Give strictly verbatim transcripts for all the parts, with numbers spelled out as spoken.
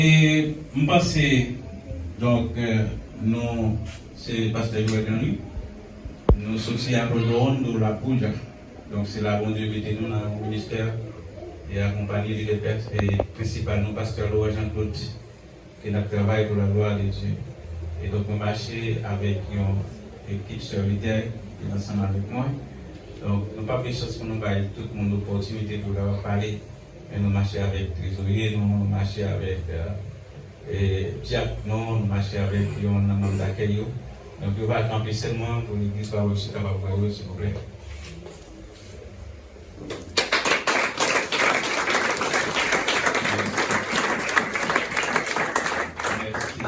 E m panse, donk, euh, nou, se pastè Joël Jean-Louis, nou soti a Colón de la Puya. Donk, se la Bondye mete nou nan yon ministè e akonpanye lidè pè-, e prensipal nou, pastè Laurent Jean Claude, ke n ap travay pou la glwa de Dye. E donk, mwen mache avèk yon ekip sèvitè ki ansanm avèk mwen. Donk, nou p ap gen chans pou nou bay tout moun opòtinite pou yo kapab pale. Men nou mache avèk trezorye nou, nou mache avèk, euh, e, dyak nou, nou mache avèk yon nan manm dakèy yo. Donk, yo va kanpe sèlman pou legliz pa wè si kapab wè yo, silvouplè. Mèsi.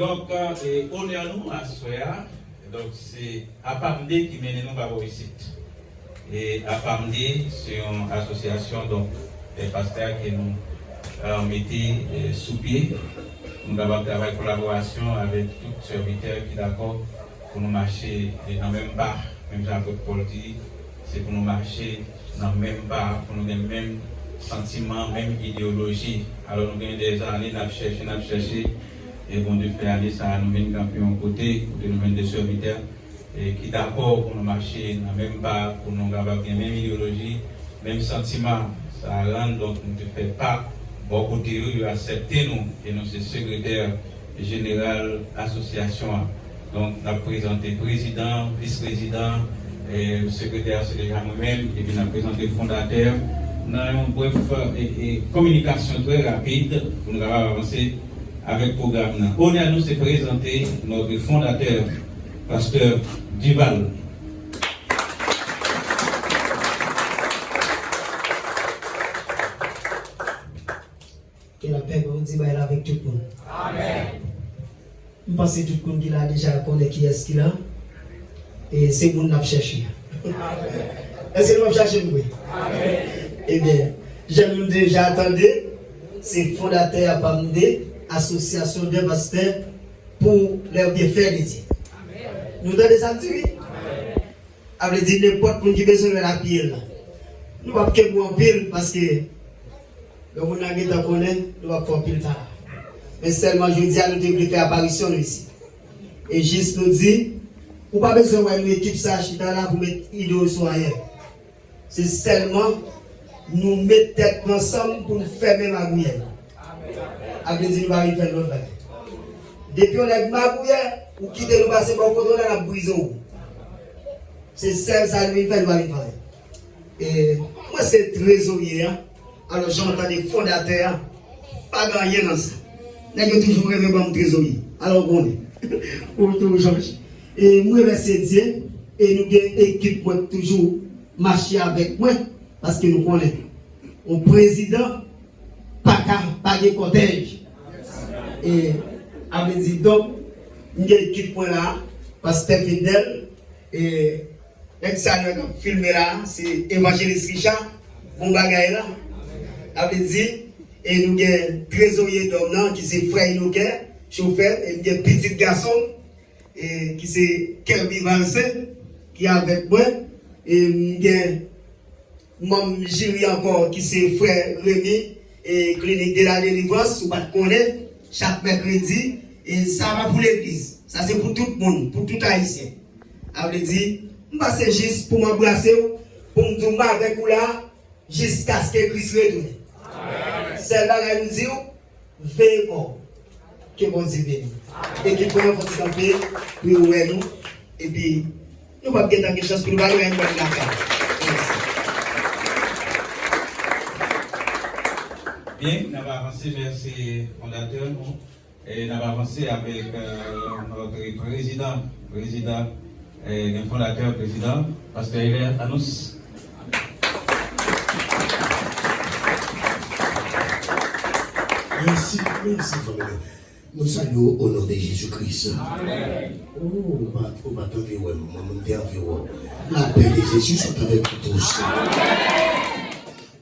Donk, e, onè nou aswè a, donk, se APAMD ki mennen nou pa bò isit. E APAMD, se yon asosyasyon, donk, e, pastè ke nou, e, mete, e, sou pye. Nou kapab travay kolaborasyon avèk tout sèvitè ki dakò pou nou mache, e, nan menm pa, menm jan apot Pòl di, se pou nou mache nan menm pa, pou nou gen menm santiman, menm ideyoloji. Alò, nou gen dèzane n ap chèche, n ap chèche, e Bondye fè ane sa a, nou vin kanpe yon kote, kote nou jwenn de sèvitè, e ki dakò pou nou mache nan menm pa, pou nou kapab gen menm ideyoloji, menm santiman. Sa rann, donk, nou te fè pa bò kote yo, yo aksepte nou, e nou se sekretè jeneral asosyasyon an. Donk, n ap prezante prezidan, vis prezidan, e sekretè a se deja mwen menm, epi n ap prezante fondatè nan yon brèf, e, e, kominikasyon trè rapid pou nou kapab avanse avèk pwogram nan. Onè nou se prezante notre fondateur, pastè Duval. Ke lapè Bondye bay la avèk tout moun. Amèn. M panse tout moun ki la deja konnen kiyès ki la. E se moun n ap chèche a. Èske nou ap chache m vre? Ebyen, jan nou deja tande, se fondatè APAMD, Association des Pasteurs pour les Bienfaits de Dieu. Nou tande sa m di, wi? A vle di, nenpòt moun ki bezwen wè l ap ye la. Nou p ap kenbe w anpil, paske lè moun nan gentan konnen, nou p ap fè anpil tala. Men sèlman jodi a, nou te vle fè aparisyon nou isit. E jis nou di, ou pa bezwen wè nou ekip sa a chita la pou met ide w sou anyen. Se sèlman nou met tèt nou ansanm pou n fèmen magouyè yo. A vle di, nou pa vin fè lòt bagay. Depi yon nèg magouyè, ou kite nou pase bò kote w la, n ap brize w. Se sèl sa nou vin fè, nou pa vin fè anyen. E mwen se trezorye a. Alò, jan w tande fondatè a, pa gen anyen nan sa. Nèg yo toujou renmen ban m trezorye. Alò, w konnen. Ou toujou chanje. E mwen remèsye Dye, e nou gen ekip mwen k toujou mache avèk mwen, paske nou konnen, yon prezidan pa ka pa gen kòtèj. E, a vle di, donk, m gen ekip mwen la, pastè Fidèl, e, nèg sa yo k ap filme la, se Evanjelis Richard, bon bagay la. A vle di, e nou gen trezorye dòm nan, ki se frè Inoken, chofè, e m gen pitit gason m, e ki se Kerby Valcin, ki avèk mwen, e m gen manm jiri ankò, ki se frè Remy, e Clinique de la Délivrance, ou pa t konnen, chak mèkredi, e sa pa pou legliz, sa se pou tout moun, pou tout ayisyen. A vle di, m pase jis pou m anbrase w, pou m di w m avèk ou la, jiskaske Kris retounen. Sèl bagay m di w, veye kò w. Ke Bondye beni. Ekip mwen an fò ti kanpe pou yo wè nou. Epi, nou p ap gentan gen chans pou nou ba yo yon bòn lakay. Mèsi. Byen, n ap avanse, mèsi fondatè nou. E n ap avanse avèk, euh, notre président, président, euh, le fondateur, président, pastè Eber Anous. Mèsi, mèsi, fanmi. Nou salye w o non de Jezi Kris. Amèn. Oh, ou pa, ou pa t anvi wè m, mwen, mwen te anvi wè w. Lapè de Jezi sot avèk nou tous.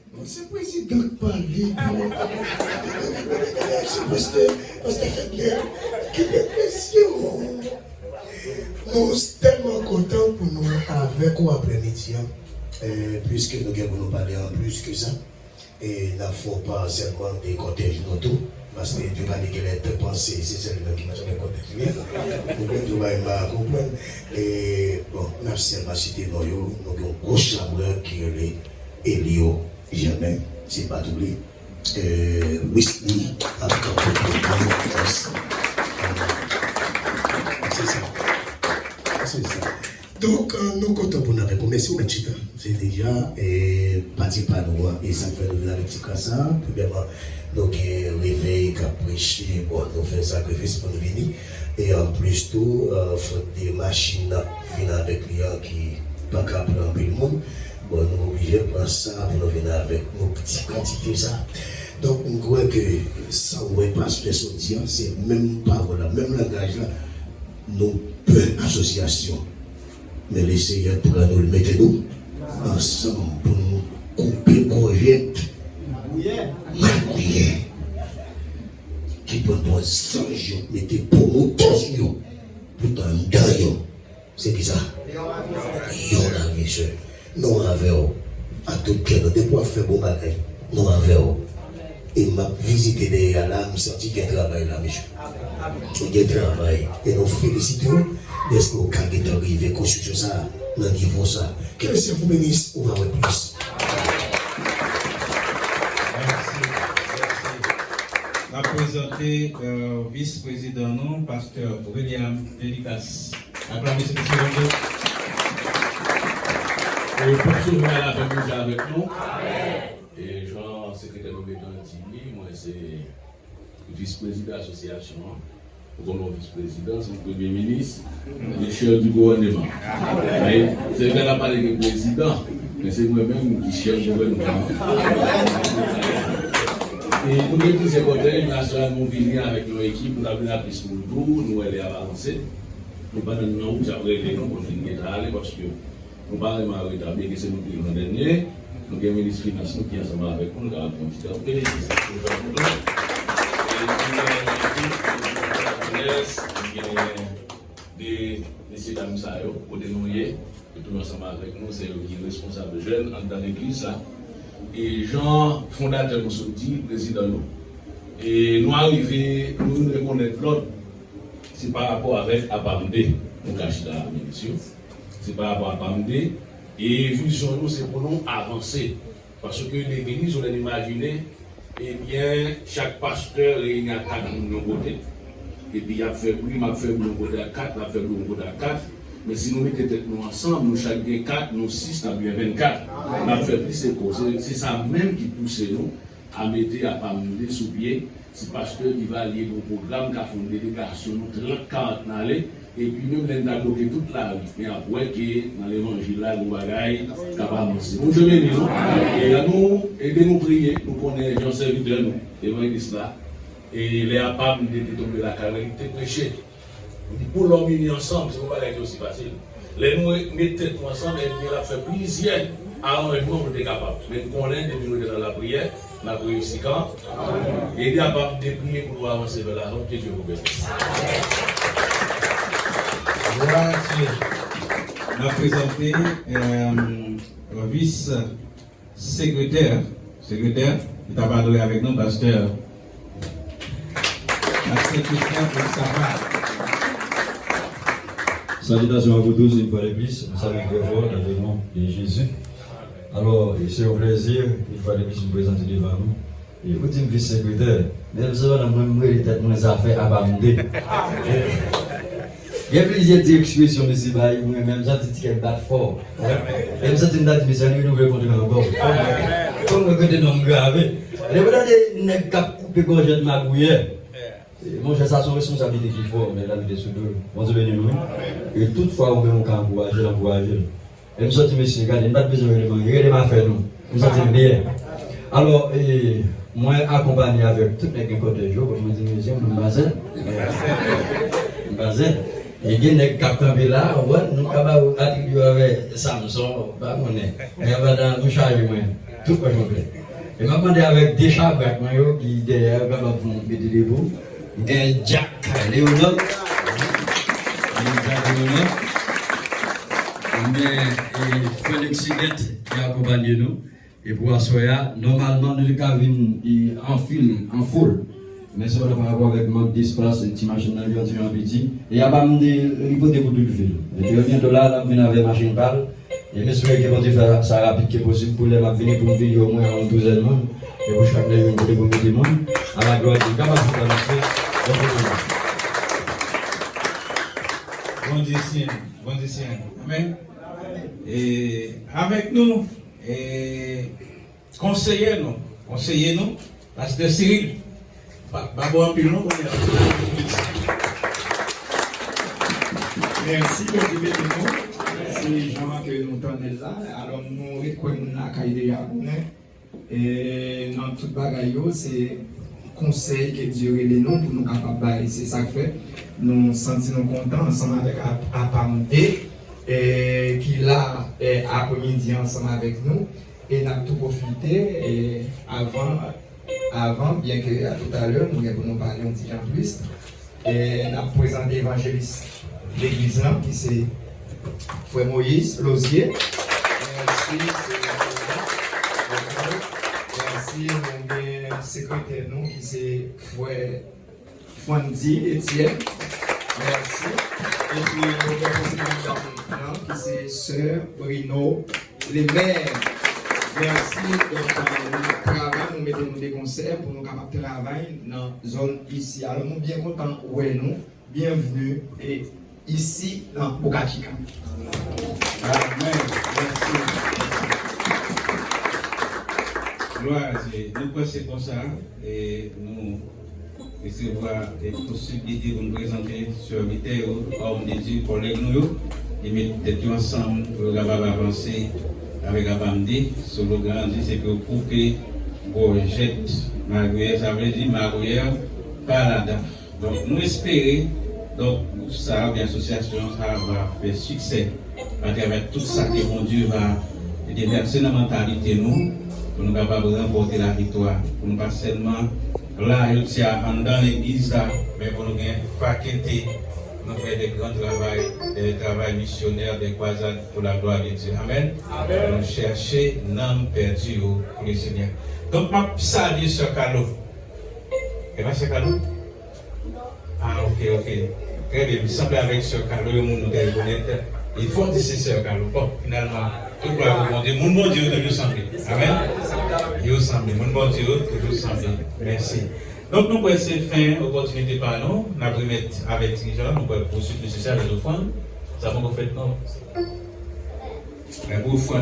Bon, se prezidan k pale, bro. Se pastè, pastè Fedner ki met presyon. Nou tèlman kontan pou nou avèk ou aprèmidi an. Eh, pliske nou gen pou nou pale an plis ke sa. E n ap fè w pa sèlman de kòtèj nou tou. Paske Dieuvalier genlè te panse se sèl li menm ki pa janm konn li. Ou konprann, Dieuvalier pa konprann. E, bon, n ap sèlman site non yo, nou gen yon gwo chabrak ki rele Elio Germain, si m pa twonpe. E, Wisly ap kanpe pou nou. Se sa. Se sa. Donk, eh, nou kontan pou n avèk ou. Mèsi ou mèt chita. Se deja, eh, pati pa nou an. E sa k fè nou vin avèk ti kras sa. Premyèman, nou gen revèy k ap preche. Bon, nou fè sakrifis pou nou vini. E anplis tou, eh, fòt de machin n ap vin avèk li an ki pa ka pran anpil moun. Bon, nou oblije pran sa pou nou vin avèk nou ti kantite sa. Donk, m kwè ke sa w wè pastè sot di an, se menm pawòl la, menm langaj la. Nou pè asosyasyon. Men Lesenyè pran nou, l mete nou ansanm pou nou koupe gòjèt magouyè ki pran bò zanj yo, mete po mouton sou yo, pou t anndan yo. Se kisa? Yon ravijè. Nou avè w ak tout kè nou. Depi w ap fè bon bagay, nou avè w. E m ap vizite dèyè a la, m santi gen travay la, mesye. Gen travay. E nou felisite w dèske w ka gentan rive konstriksyon sa a, nan nivo sa a. Ke Leseyè pou beni w, ou va wè plis. Mèsi, mèsi. N ap prezante, eh, vis prezidan nou, pastè William Délicas. Aklame se mesye Rondeau. E pou souvni a lapè Bondye avèk nou. E jan sekretè nou gentan di li, mwen se vis prezidan asosyasyon an. Ou konnen yon vis prezidan, se yon premye minis, le chef du gouvernement. Wi, se lè n ap pale de prezidan, men se mwen menm ki chèf gouvènman an. E nou gen plizyè kòtèj, nasyonal, nou vini avèk yon ekip, nou ta vin a plis moun tou, nou wè lè a balanse. Nou pandan n nan wout, y ap rele nou pou nou vin gentan ale, paske nou pa renmen an reta, byenke se nou ki vin an dènye. Nou gen minis finans nou ki ansanm avèk nou, nou ka ap fè yon ti kanpe, se sa pou fè pou nou. E nou gen de mesye dam sa yo, kote nou ye, yo toujou ansanm avèk nou, se yo ki responsab jèn anndan legliz la. E jan fondatè nou sot di, prezidan nou, e nou arive, nou vin rekonèt lòt, se pa rapò avèk APAMD nou ka chita la, mesye. Se pa rapò a APAMD. E vizyon nou, se pou nou avanse. Paske legliz, ou lè n imajine, ebyen, chak pastè reyini ak kat moun yon kote. Epi y ap fè bri, m ap fè bri yon kote ak kat, l ap fè bri yon kote ak kat. Men si nou mete tèt nou ansanm, nou chak gen kat, nou sis, n ap gen vennkat. N ap fè plis eko. Se, se sa menm ki pouse nou a mete APAMD sou pye. Ti pastè Duvalier gen yon pwogram, ka fè yon delegasyon, nou trant, karant n ale, epi menm lè n ta bloke tout lari, men ap wè ke nan levanjil la, gon bagay k ap avanse. Bondye beni nou. E ann nou ede nou priye, nou konnen jan sèvitè nou, evanjelis la, e lè APAMD te tonbe lakay mwen, li te preche. Li di, pou lòm ini ansanm, se yon bagay ki osi fasil. Lè nou met tèt nou ansanm, ebyen, l ap fè plizyè aranjman pou nou te kapab. Men n konnen, depi nou rete nan lapriyè, n ap reyisi kan. Ede APAMD priye pou nou avanse vè lavan, ke Dye vou beni. Glwa a Dye. N ap prezante, eh, vis Sekretè, sekretè, ki t ap adore avèk nou, pastè, pastè Christian Christophe. Salutations à vous tous, une fois de plus, nou salye nou trè fò dans le nom de Jésus. Alò, e se yon plezi, yon fwa de plis, pou m prezante devan nou. E ou di m vis sekretè, men sepandan mwen, m rele tèt mwen Zafè APAMD. Gen plizyè ti ekspresyon mesye bay mwen, men m santi ti kè m bat fò. E m santi m ta di mesye, ann renouvle kontra ankò. Fò mwen, fò mwen kote non m grave. Lè mwen tande nèg k ap koupe gòjèt magouyè. E, monchè, sa se yon responsablite ki fò, men l ap mete sou do l. Bondye beni nou, wi. E tout fwa ou menm ou ka ankouraje l, ankouraje l. E m santi mesye, gade, m pa t bezwen rele mwen, rele m afè nou. M santi m byen. Alò, e, mwen akonpanye avèk tout nèg gen kòtèj yo, kòm mwen di mesye, m pa zen. M pa zen. E gen nèg k ap kanpe la, ou wè, nou ka ba yo atribye yo avè Samson, pa konnen. Men anpadan, nou chaje mwen. Tout pòch mwen plen. E m ap mande avèk de chabrak mwen yo ki dèyè yo kapab pou mete debou. M gen Jack Leonard. M gen Jack Leonard. M gen, e, Felix Sigent ki akonpanye nou. E pou aswè a, nòmalman, nou te ka vin, e, an fil, an foul. Men sepandan, pa rapò avèk mank despas, ti machin nan li yon ti jan piti. E apa m de li pote pou tout vil. Men trè byento la, l ap vin avè machin pa l. E m espere ke Bondye fè sa rapid ke posib pou lè m ap vini pou m vini omwen yon douzèn moun. E pou chak lè yon kote pou mete moun. A la glwa de Dye. N kapab fè sa, mesye. Bondye beni. Bondye siyen nou. Bondye siyen nou. Amèn. E avèk nou, e Konseye nou, konseye nou, Pastè Cyril. Pa, pa bon anpil non, kounye a. Mèsi, Bondye beni nou. Se jan ke nou tande l la. Alò, nou ret kwè moun lakay deja konnen. E nan tout bagay yo, se konsèy ke Dye rele nou pou nou kapab bay. Se sa k fè nou santi nou kontan ansanm avèk ap-, apam de, e, ki la, e, apremidi ansanm avèk nou. E n ap tou pwofite, e, avan, avan, byenke toutalè nou gen pou nou pale yon ti jan plis, e n ap prezante evanjelis legliz lan, ki se frè Moïse Lozier. Mèsi, se frè. Mèsi, nou gen sekretè nou, ki se frè Frandy Etienne. Mèsi. Epi nou gen konsidan nou nan, ki se sè Brino Lemaire. Mèsi. Donk, nou travay, nou mete nou de konsè pou nou kapab travay nan zòn isi. Alò, nou byen kontan wè nou. Byenvni e isi nan Boca Chica. Amèn. Mèsi. Glwa a Dye. Nou kwè se konsa, e nou resevwa, e posiblite pou nou prezante sèvitè yo, òm de Dye, kòlèg nou yo, e met tèt yo ansanm pou yo kapab avanse avèk apam de. Slogan an di se pou yo koupe gòjèt magouyè, sa vle di magouyè pa ladan. Donk, nou espere, donk, gwoup sa a, oubyen asosyasyon sa a va fè siksè atravè tout sa ke Bondye va devèse nan mantalite nou, pou nou kapab ranpòte laviktwa, pou nou pa sèlman la, jodi a, anndan legliz la, men pou nou gen fakilte, nou fè de gran travay, de travay misyonè, de kwazad pou la glwa de Dye. Amèn. Amèn. Nou chèche nanm pèdi yo pou le Senyè. Donk, m ap salye sè Carlo. E pa sè Carlo? Ah, ok, ok. Trè byen, m sanble avèk sè Carlo, yon moun nou te rekonèt. E fò di se sè Carlo. Bon, finalman, tout glwa pou Bondye. Moun Bondye yo toujou sanble. Amèn. Yo sanble. Moun Bondye yo toujou sanble. Mèsi. Donk, nou kwè se fen opòtinite pa nou. N ap remèt avèk dirijan, nou kwè pou swit nesesè avèk ofrann. Sa poko fèt, non? Men pou ofrann.